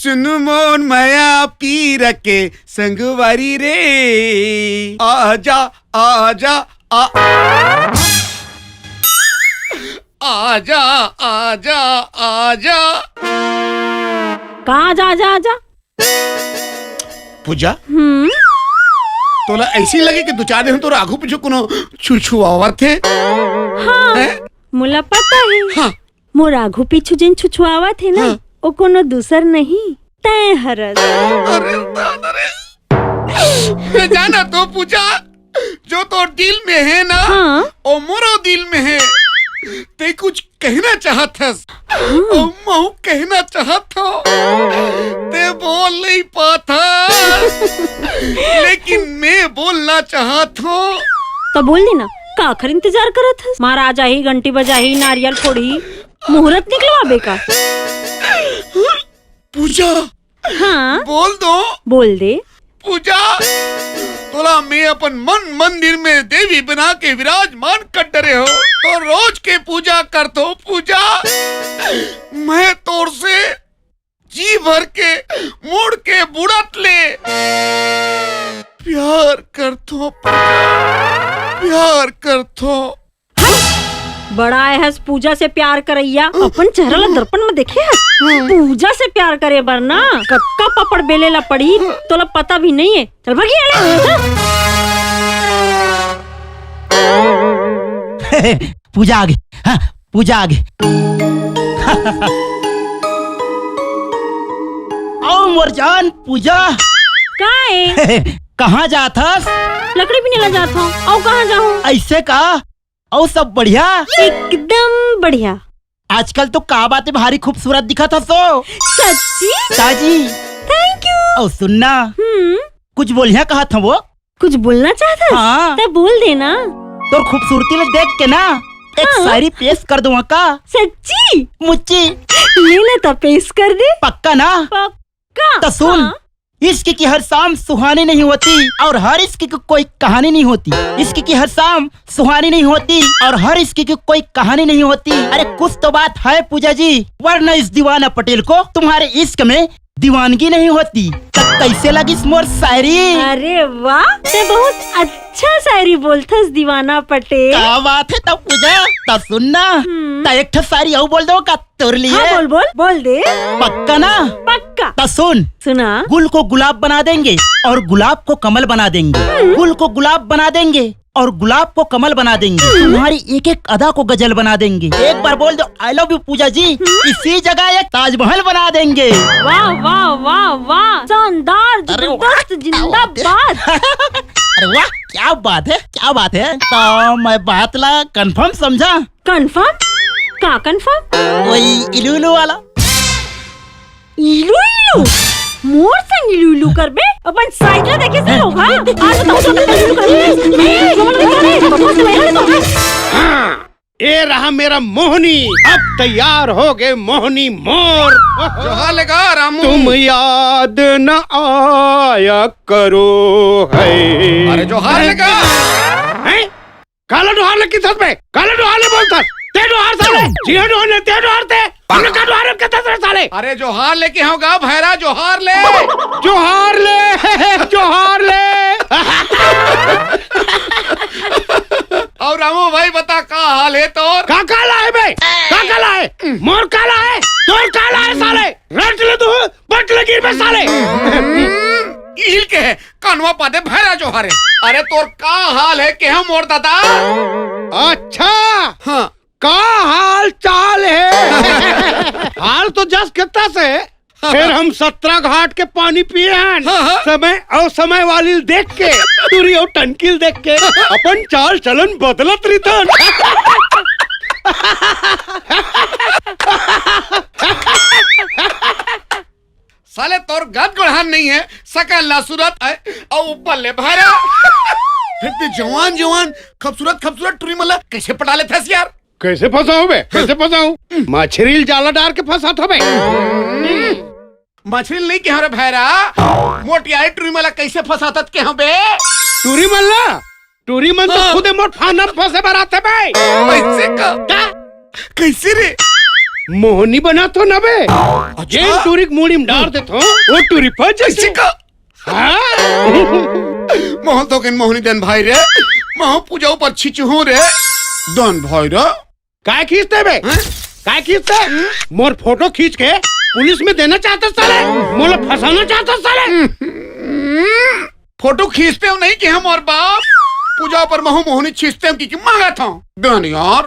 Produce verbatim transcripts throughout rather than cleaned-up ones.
सुन मोर मया पीर के संगवारी रे, आजा, आजा, आ, आजा, आजा, आजा। का आजा, आजा, आजा? पूजा, हम्म। तोला ऐसी लगे कि दू चार दिन तोर आघू पीछू कोनो छुछुआवत हे? हाँ, हैं? मोला पता हे। हाँ। मोर आघू पीछू जेन छुछुआवत हे ना, हाँ। वो कोनो दूसर नहीं, तैं हरस। अरे दादा रे। मैं जाना तो पूजा, जो तोर दिल में हे ना, हाँ। वो मोरो दिल में हे। तैं कुछ कहना चाहत हस, हाँ। और महूँ कहना चाहत हूँ। तैं बोल नहीं पात हस, लेकिन मैं बोलना चाहत हूँ। तो बोल देना, काखर इंतजार करत हस? महाराज आही, घंटी बजाही, नारियल फोड़ही, मुहूर्त निकलवाबे का? पूजा, हाँ। बोल दो। बोल दे। पूजा, तोला मैं अपन मन मंदिर में देवी बना के विराजमान कर डरे हो, तो रोज के पूजा करथो पूजा। मैं तोर से जी भर के मुड़ के बुड़त ले प्यार करथो पूजा, प्यार करथो। बड़ा आय हस पूजा से प्यार करैया, अपन चेहरा ला दर्पण में देखे हस? पूजा से प्यार करे बर ना कक्का पापड़ बेले ला पड़ी, तोला पता भी नहीं है। चल भागी आले। पूजा आ गई। हाँ, पूजा आ गई। आओ मोर जान पूजा। का ए? कहाँ जात हस? लकड़ी बीने ला जात हूँ। अउ कहाँ जाहूँ? ऐसे का? अउ सब बढ़िया? एकदम बढ़िया। आजकल तो का बात है, भारी खूबसूरत दिखत हस तो। सच्ची? ताजी। Thank you। अउ सुनना, हम्म। कुछ बोलिया कहत हूँ वो। कुछ बोलना चाहत हस? हाँ। तो बोल देना। तोर खूबसूरती ला देख के ना, एक हाँ। शायरी पेश कर दूँ का? सच्ची? मुच्ची। ले ना तो पेश कर दे। पक्का ना? पक्का। तो सुन, हाँ। इश्क की हर शाम सुहानी नहीं होती और हर इश्क की कोई कहानी नहीं होती। इश्क की हर शाम सुहानी नहीं होती और हर इश्क की कोई कहानी नहीं होती। अरे कुछ तो बात है पूजा जी, वरना इस दीवाना पटेल को तुम्हारे इश्क में दीवानगी नहीं होती। तो कैसे लगिस मोर शायरी? अरे वाह, तैं बहुत अच्छा शायरी बोलथस दीवाना पटेल। का बात है तब पूजा? तब सुनना, हम्म। तो एक ठो शायरी अउ बोल दो का? तोर लिए। हाँ, बोल, बोल, बोल दे। पक्का ना? पक्का। तो सुन। सुना। गुल को गुलाब बना देंगे और गुलाब को कमल बना देंगे। हम्म। गुल को गुलाब बना देंगे और गुलाब को कमल बना देंगे। हम्म। तुम्हारी एक एक अदा को गजल बना देंगे। एक बार बोल दो, "I love you पूजा जी।" हम्म। इसी जगह एक ताजमहल बना देंगे। वाह, वाह, वाह, वाह। शानदार, अरे वाह, जबरदस्त, क्या बात है। जिंदाबाद। अरे वाह, क्या बात है, क्या बात है। तो मैं बात ला confirm समझा। Confirm? का confirm? वही इलू इलू वाला। इलू इलू? मोर संग इलू इलू करबे? अपन side ला देखे से लोग, हाँ? आज तो तुम इलू इलू करबे। मैं, मैं, मैं, मैं, मैं, मैं, मैं, मैं, मैं, मैं, ए रहा मेरा मोहनी, अब तैयार हो गए मोहनी मोर। जोहार लेगा रामू। तुम याद न आया करो है। अरे जोहार लेगा। हैं? काला डोहार ले किथस बे? काला डोहार ले बोलथस? ते डोहार साले। जिया डोहार ले, ते डोहार ते। हमने का डोहार के दस रे साले। अरे जोहार ले के होगा भैरा, जोहार ले। जोहार ले, जोहार ले। और रामू भाई बता का हाल है तोर? का काला है बे? का काला है? मोर काला है? तोर काला है साले? रट ले तू, बट ले गिर बे साले। ईल के है, कानवा पादे भैरा जोहार है। अरे तोर का हाल है के हम मोर दादा? अच्छा। हाँ। का हाल चाल है? हाल तो जस कितना से, फिर हम सतरा घाट के पानी पिए हैं। हाँ, हाँ। समय और समय वाली देख के, टूरी और टंकील देख के, अपन चाल चलन बदलत रिथन। साले तोर गद गोड़हान नहीं है, सकल ला सूरत है, और ऊपर ले भैरा। फिर ते जवान जवान, खूबसूरत खूबसूरत टूरी मन ला कैसे पटा लेथस यार? कैसे फंसाऊं बे? कैसे फंसाऊं? मछरी ल जाला डार के फंसात हवे। मछरी ल नहीं कहे रे भैरा, मोटियाई टूरी मन ला कैसे फंसाथस कहे बे? टूरी मन ला? टूरी मन तो हाँ। खुदे मोर फाना म फंसे बर आथे बे। कैसे का? का? कैसे रे? मोहनी बनाथों ना बे। अच्छा। जेन टूरी के मुड़ी में डार देथों, वो टूरी फंस जथे। ऐसे का? हाँ। महूं तो कहिन मोहनी देन भाई रे, महूं पूजा ऊपर छिचहूं रे। देन भाई रे। काय खींचते बे? हैं? काय खींचते? मोर फोटो खींच के पुलिस में देना चाहता साले, मोला फंसाना चाहता साले। फोटो खींचते हो नहीं कि हम और बाप पूजा पर महूं मोहनी छींचते हो कि, कि मांगा था। देन यार।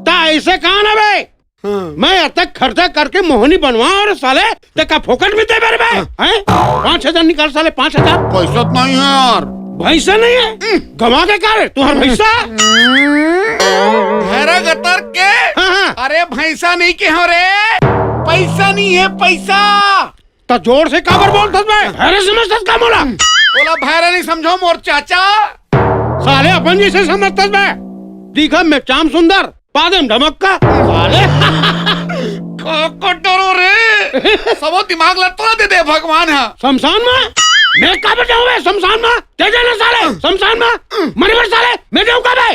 ता ऐसे कहा ना बे। हाँ। मैं अतक खर्चा करके मोहनी बनवा और साले, ते का फोकट में दे मेरे बे? हाँ। हैं? पाँच हजार निकाल साले, पाँच हजार। पैसा तो नहीं है यार। पैसा नहीं है? हम्म। गवा के का रे, तुम्हारा पैसा? हम्म। भैरा गतर के? हाँ, हाँ। अरे भैंसा नहीं के हो रे, पैसा नहीं है, पैसा। तो जोर से काबर बोलथस बे? भैरा समझथस का मोला? बोला भैरा नहीं समझो मोर चाचा। साले अपन जैसे समझथस बे। दिखा में चाम सुंदर, पादे में धमक्का। साले। काकर डरो रे? सबो दिमाग ला तोला दे दे भगवान हा। शमशान में? मैं काबर जाऊं बे शमशान में? दे देना साले, शमशान में। मरे बर साले, मैं जाऊं का बे?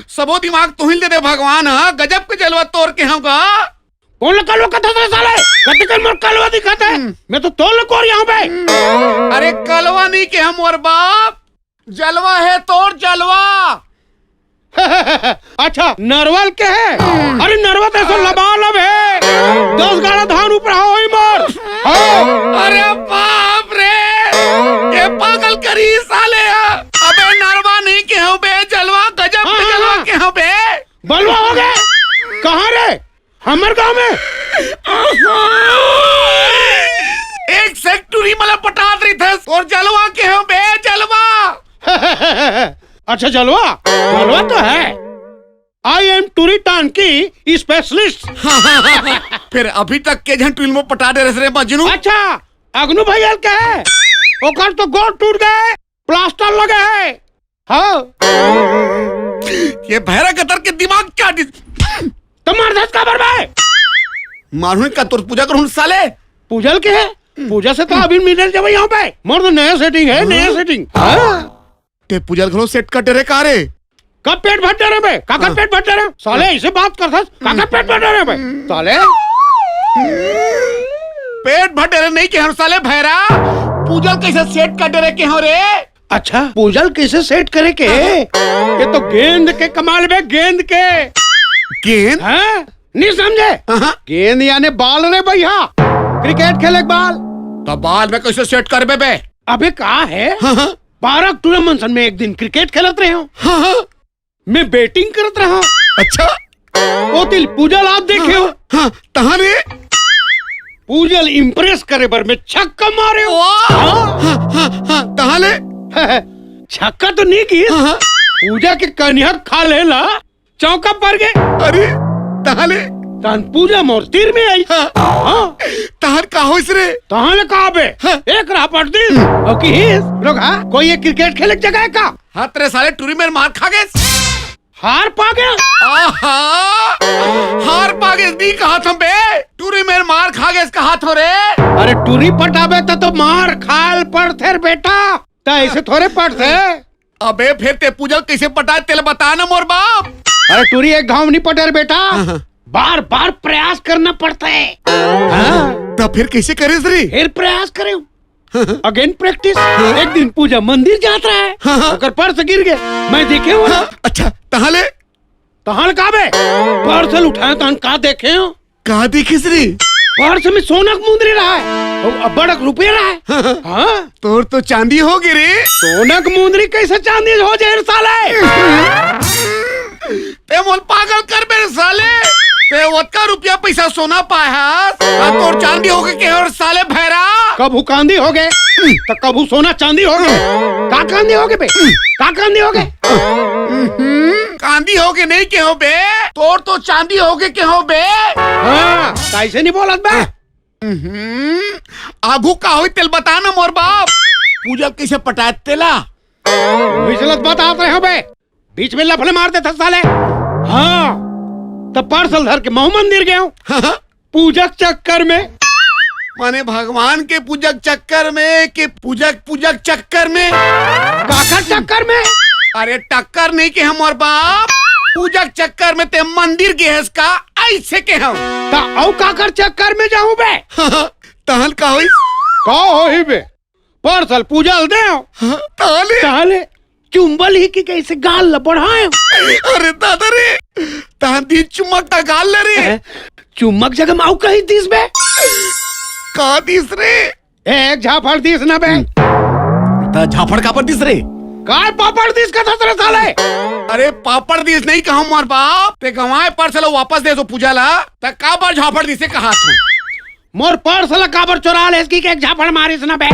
सबो दिमाग तुहिल दे दे भगवान हा, गजब के जलवा तोर के होगा। कौन ला कलवा कथस रे साले? कति कन मोर कलवा दिखत हे? हम्म। मैं तो तोल कोर यहाँ बे। अरे कलवा नहीं के हम और बाप, जलवा है तोर जलवा। अच्छा, नरवल के है? अरे नरवा तो ऐसा लबालब है, दस गाड़ा धान ऊपर होई मोर। हाँ। अरे बाप रे, ये पागल करी साले। अबे नरवा नहीं के हो बे, जलवा गजब के हाँ, जलवा हाँ। के हो बे। बलवा हो गए। कहाँ रे? हमर गांव में। एक से टूरी मला पटात रही थे और जलवा के हो बे जलवा। अच्छा जलवा, जलवा तो है। I am टूरी टान की स्पेशलिस्ट। फिर अभी तक के झन टूरी में पटा दे रहे रे मजनू। अच्छा, अगनू भैया के है, ओकर तो गोड़ टूट गए, प्लास्टर लगे है। हाँ। ये भैरा कतर के दिमाग क्या डि- तो मार धस का बरबे? मारहूं का तोर पूजा करूं साले। पूजल के है? पूजा से तो अभी मिलल जब यहाँ पे। मोर तो नया सेटिंग है, नया सेटिंग। हाँ। ते पूजल घलो सेट कर डरे का रे? कब पेट भर डरे बे? काकर हाँ। पेट भर डरे? साले ऐसे बात करथस, काकर पेट भर डरे बे? साले। पेट भर डरे नहीं के हम साले भैरा। पूजल कैसे सेट कर डरे के हो रे? अच्छा, पूजल कैसे सेट करे के? हाँ। ये तो गेंद के कमाल बे, गेंद के। गेंद? हाँ? नहीं समझे? हाँ। गेंद यानी बॉल रे भैया, क्रिकेट खेले के बॉल। तो बॉल में कैसे सेट करबे बे? अबे का है? हाँ, हाँ। बारह टूरा मन सन में एक दिन क्रिकेट खेलत रहे हो। हाँ, हाँ। मैं बैटिंग करत रहा। अच्छा। ओ दिल पूजल आप देखे हो? हाँ, हाँ, तहां रे? पूजल इम्प्रेस करे बर मैं छक्का मारे हो। वाह! हाँ, हाँ, हाँ, तहां ले? छक्का तो नहीं की। हाँ, हाँ। पूजा के कन्या खा लेला, चौका पर गए। अरे, तहां ले? तहन पूजा मोर तीर में आई। हाँ। हाँ। तहन का होइस रे? तहां ले का बे? हाँ। एक रापट दिस। हम्म। और की हिस, लोग, हाँ, कोई ये क्रिकेट खेले के जगह है का? हाँ, तेरे साले टूरी मेर मार खा गए। हार पा गया? आहा! हार पा गए नहीं कहा था बे। टूरी मेर मार खा गए कहा था रे। अरे टूरी पटाबे तो, तो मार खाल पड़थे रे बेटा। ता ऐसे थोड़े पड़थे। अबे फिर ते पूजल कैसे पटाए तेला बता ना मोर बाप। अरे टूरी एक घाव नहीं पटे रे बेटा। हाँ, हाँ। बार बार प्रयास करना पड़ता है। हाँ। तो फिर कैसे करे रे? फिर प्रयास करे। Again practice. हाँ। एक दिन पूजा मंदिर जात रहा है। हाँ, हाँ। अगर पर्स गिर गए, मैं देखे हो ना। हाँ, अच्छा, तहां ले? तहां का बे? पर्स उठाए तहां का देखे हो? का देखिस रे? पर्स में सोना के मुंदरी रहा है। और बड़क रुपया रहा है। हाँ, हाँ। हाँ। तोर तो चांदी हो गई रे। सोना के मुंदरी कैसे चांदी हो जाए रे साले? ते मोल पागल कर बे रे साले। ते ओतका रुपया पैसा सोना पाए हस, आ तोर चांदी हो गए के और साले भैरा। कभू कांदी हो गए, तो कभू सोना चांदी हो गए। का कांदी हो गए बे? का कांदी हो गए? हम्म, कांदी हो गए नहीं के हो बे, तोर तो चांदी हो गए के हो बे। हाँ, कैसे नहीं बोलत बे? हम्म, आगू का होई तेल बता ना मोर बाप। पूजा कैसे पटाए तेला? वही गलत बात आप रहे हो बे। बीच में लफड़े मार देता साले। हाँ, तो पार्सल धर के महू मंदिर गए हो। हाँ, हाँ। पूजा के चक्कर में। माने भगवान के पूजा के चक्कर में कि पूजा, पूजा के चक्कर में? काकर चक्कर में? अरे टक्कर नहीं के हमर बाप, पूजा के चक्कर में ते मंदिर गे हस का, अइसे केहेंव। त अउ काकर चक्कर में जाहूं बे? तहन का होइस? का होही बे? पर्स ल पूजा ल देंव। हाँ, तहन ले? तहन ले चुम्बल ही कि कइसे गाल ल बढ़ाएंव। अरे दादा रे, तहन दीस चुम्बक त गाल ल रे। हैं? चुम्बक जगह में अउ कहीं दीस बे? का दीस रे? एक झापड़ दीस न बे। त झापड़ काबर दीस रे? काय पापड़ दीस कथस रे साले? अरे पापड़ दीस नहीं कहंव मोर बाप, ते गंवाए पर्स ल वापस देस ओ पूजा ल, त काबर झापड़ दीस हे कहत हंव। मोर पर्स ल काबर चोरा लेस कि एक झापड़ मारिस न बे?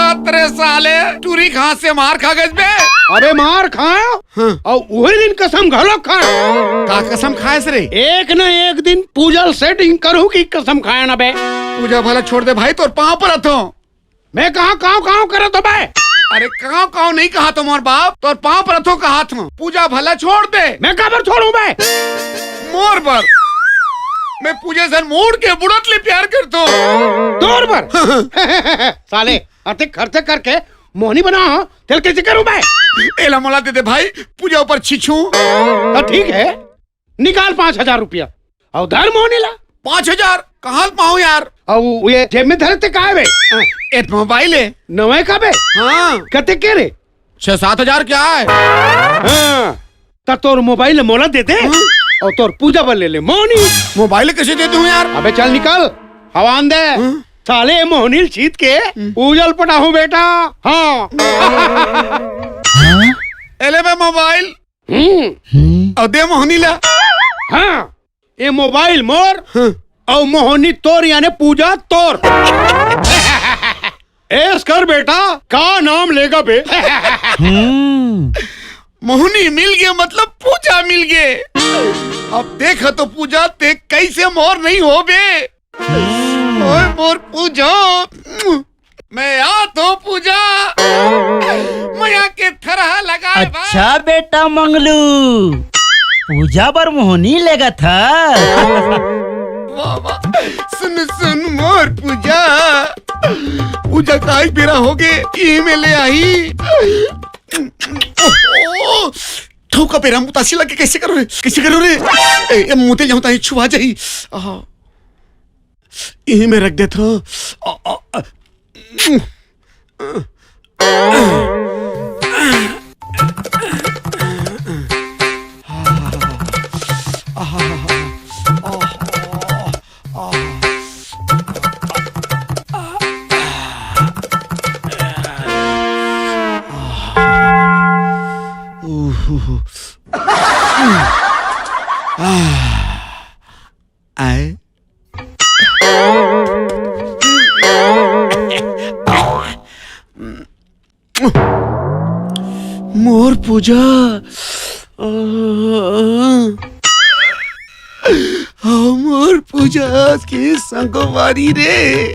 अतरे साले, टूरी घास से मार खा गेस बे। अबे मार खाएंव, हाँ। अउ उही दिन कसम घलो खाएंव। का कसम खाएस रे? एक न एक दिन पूजा ल सेटिंग करहूं कि कसम खाएंव न बे। पूजा भला छोड़ दे भाई, तोर पांव परत हंव। मैं कहां कांव कांव करत हंव बे? अरे कांव कांव नहीं कहत हंव मोर बाप, तोर पांव परत हंव कहत हंव। पूजा भला छोड़ दे। मैं काबर छोड़हूं बे? मोर बर। मैं पूजा सन मोर के बुढ़त ले प्यार करत हंव। तोर बर? साले, अतेक खर्चा करके मोहनी बनाहूं, तेला कइसे करहूं बे? एला मोला दे दे भाई, पूजा ऊपर छीछूं। त ठीक हे, निकाल पांच हजार रुपया अउ धर मोहनी ला। पांच हजार? कहां ले पाहूं यार? अउ ये जेब में धरे ते काय बे? ए त मोबाइल हे। नवा का बे? हाँ। कतेक के रे? छह सात हजार के आय। हाँ। त तोर मोबाइल मोला दे दे। हाँ। अउ तोर पूजा बर ले ले मोहनी। मोबाइल कइसे दे दूं यार? अबे चल निकल, हवा आन दे। हाँ। साले मोहनी ल छीत के हम्म। पूजा ल पटाहूं बेटा। हाँ। ए ले बे मोबाइल। हम्म। हम्म। अउ दे मोहनी ला। हाँ, ए मोबाइल मोर, हाँ। अउ मोहनी तोर, याने पूजा तोर। एस कर बेटा, का नाम लेगा बे? हम्म। मोहनी मिल गे मतलब पूजा मिल गे। अब देख तो पूजा, ते कइसे मोर नहीं होबे। ओए मोर पूजा, मैं आत हंव पूजा, मया के थरहा लगाए बर। अच्छा बेटा मंगलू, पूजा बर मोहनी लेगत हस। वाह, वाह। सुन, सुन मोर पूजा, पूजा के आय बेरा होगे, इही में ले आही। ओहो, थोका बेरा मुतासी लगे, कइसे करंव रे, कइसे करंव रे? ए, ए, मुते जाहूं त छुआ जाही। आहा। इही में रख देथंव। आ, आ, आ। आय। मोर पूजा। हाँ, मोर पूजा के संगवारी रे।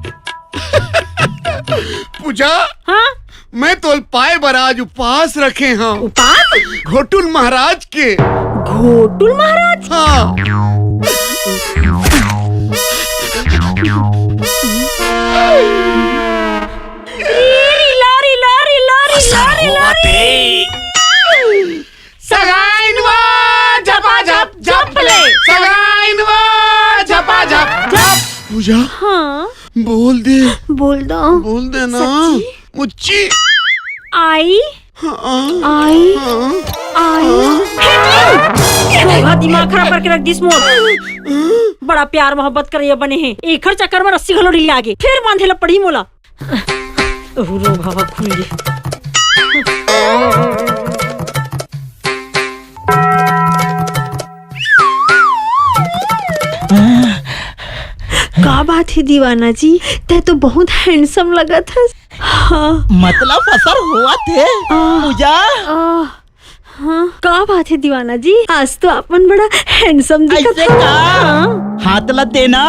पूजा। हाँ? मैं तोल पाए बर आज उपास रखे हंव। उपास? घोटुल महाराज के। घोटुल महाराज? हाँ। री लारी लारी लारी लारी लारी। सगाइन वा झपा झप झप ले। सगाइन वा झपा झप झप। पूजा। हाँ। बोल दे। बोल दो। बोल दे ना। सच्ची? मुच्ची। आई। हाँ। आई। हाँ। आई। हाँ। हे जी! घोघा दिमाग खराब करके रख दिस मोर। बड़ा प्यार मोहब्बत करइया बने हे, एखर चक्कर में रस्सी घलो ढील आगे, फिर बांधे ला पड़ी मोला। रोग हवा खून गे। का बात हे दीवाना जी, तैं तो बहुत handsome लगत हस। हाँ। मतलब असर होवत हे, आ, पूजा? आ, हाँ, का बात हे दीवाना जी, आज तो आप मन बड़ा handsome दिखत हव। हाँ। हाथ ला देना,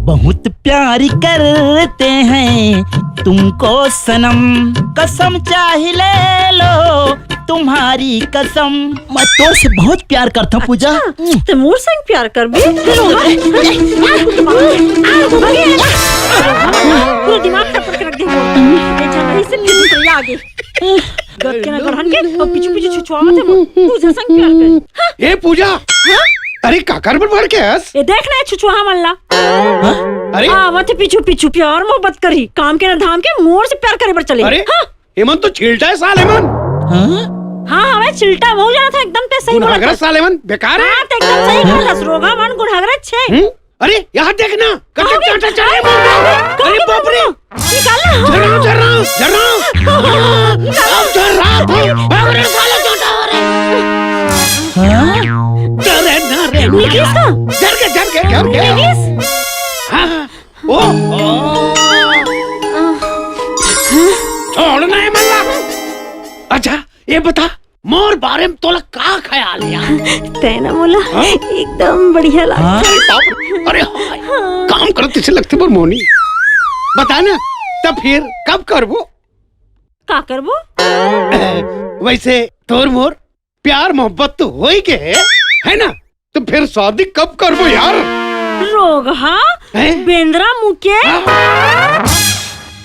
बहुत प्यार करते हैं तुमको सनम, कसम चाहे ले लो तुम्हारी कसम। मैं तोर से बहुत प्यार करता हूँ, पूजा। अच्छा, तैं मोर संग प्यार करबे? पूरा दिमाग खराब करके रख दे। ए, चल, इसे ले, आ गए। गद के ना गढ़न के, अउ पीछू पीछू छुछुआवत हे मोर। पूजा संग प्यार करे। ए पूजा, अरे काकर बर भड़के हस? ए देख ना, छुछुहा मन ला। अरे आवत हे पीछू पीछू, प्यार मोहब्बत करही, काम के ना धाम के, मोर से प्यार करे बर चले। अरे हाँ? एमन तो छिलटा हे साले मन। हाँ, हवे छिलटा, वहू जानत हे, एकदम ते सही बोलत हस। साले मन बेकार हे। हाँ, ते एकदम सही बोलत हस, रोगहा मन गुनहगरा छे। हम्म? अरे यहाँ देखना, कतक चांटा चढ़े मार दे। अरे बाप रे। निकाल ना। झर रहा हूँ, झर रहा हूँ, झर रहा हूँ। अब झर रहा हूँ। भाग रे साले, चांटा हो रे। हाँ? डरे ना रे। निकलिस का? झर के, झर के, झर के। निकलिस? हाँ, हाँ। ओ, ओ। छोड़ ना ये मल्ला। अच्छा, ये बता, मोर बारे में तोला का ख्याल हे यार? तै ना मोला हाँ? एकदम बढ़िया लागथे। अरे बाप रे, अरे हाय, काम करत तइसे लगथे मोर मोहनी। बता ना, तब फिर कब करबो? का करबो? वैसे तोर मोर प्यार मोहब्बत तो हो ही गए हे, है ना? तो फिर शादी कब करबो यार? रोगहा, हैं? बेंदरा मुके, हाँ?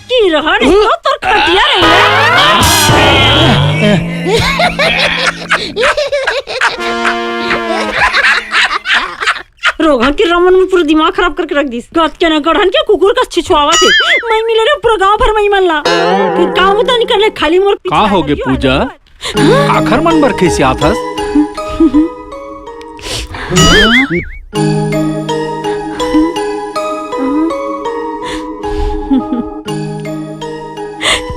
की रहन तो तोर खटिया रही है। रोगहा के रमन में पूरा दिमाग खराब करके रख दिस। गत के ना गढ़न के कुकुर कस छिछुआवत हे। मैं मिले रे पूरा गांव भर में मन ला। फिर काम उता निकल ले, खाली मोर पीछे का होगे पूजा? काखर मन बर खिसियात हस?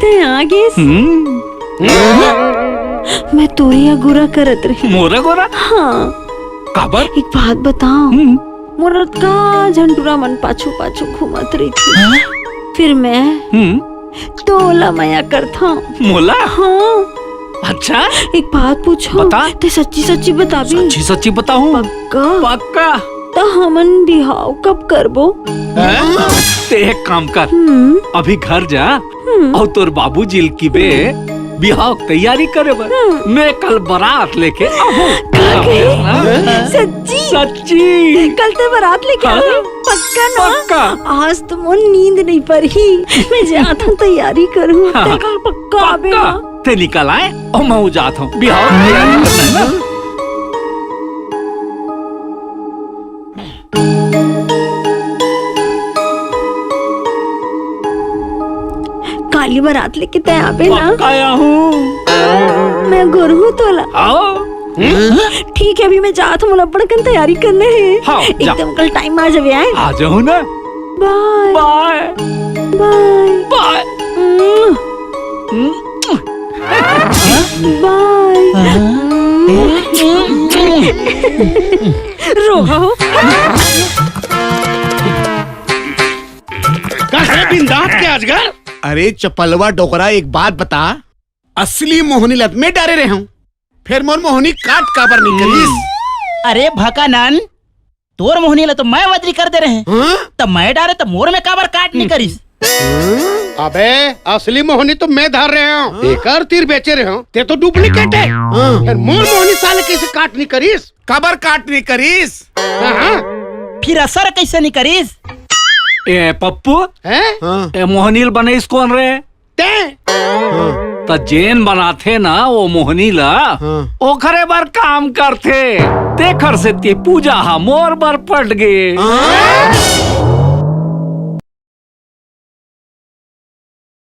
तैं आ गेस? हम्म। मैं तोरे अगोरा करत रही। मोर अगोरा? हाँ। काबर? एक बात बताओ। हम्म। मोर अतका झन टूरा मन पाछू पाछू घूमत रहिथे। हाँ? फिर मैं हम्म। तोला मया करथंव। मोला? हाँ। अच्छा? एक बात पूछंव। बता। तैं सच्ची सच्ची बताबे? सच्ची सच्ची बताहूँ। पक्का? पक्का। त हमन बिहाव कब करबो? हैं? तैं एक काम कर। हम्म। अभी घर जा। हम्म। अउ तोर बाबूजी ल किबे बिहाव के तैयारी करे बर। हम्म। मैं कल बारात लेके आहूँ। का कहे? हाँ। सच्ची? सच्ची। कल तैं बारात लेके हाँ। आबे? पक्का ना? पक्का। आज तो मोर नींद नइ परही। मैं जात हूँ, तैयारी करहूँ। हाँ। तैं कल पक्का आबे ना? तैं निकल आय अउ मैं जात हूँ। बिहाव के तैयारी करना हे ना। काली बारात लेके तैं आबे ना? पक्का आहूँ। मैं अगोरहूँ तोला। हाँ। ठीक हे, अभी मैं जात हूँ, मोला अब्बड़ कन तैयारी करना हे। हाँ, जा। एकदम कल टाइम आ जाबे आय। आ जाहूँ ना। बाय। बाय। बाय। बाय। बाय। रोगहा हो। का हे बिंदास के अजगर? अरे चपलवा डोकरा, एक बात बता, असली मोहनी ल त मैं डारे रहेंव, फेर मोर मोहनी काट काबर नइ करिस? अरे भकानन, तोर मोहनी ल तो मैं वजरी कर दे रहेंव। हाँ? त मैं डारे त मोर में काबर काट नइ करिस? अबे, असली मोहनी तो मैं धर रहेंव, एकर तीर बेचे रहेंव, तैं तो डुप्लीकेट हे। हाँ। फेर मोर मोहनी साले कइसे काट नइ करिस? काबर काट नइ करिस? हाँ, हाँ। फेर असर कइसे नइ करिस? ए पप्पू, हैं? हाँ। ए मोहनी ल बनइस कोन रे? तैं। हाँ। त जेन बनाथे ना ओ मोहनी ल, हाँ। ओखरे बर काम करथे। तेखर सेती पूजा ह मोर बर पट गे। हाँ।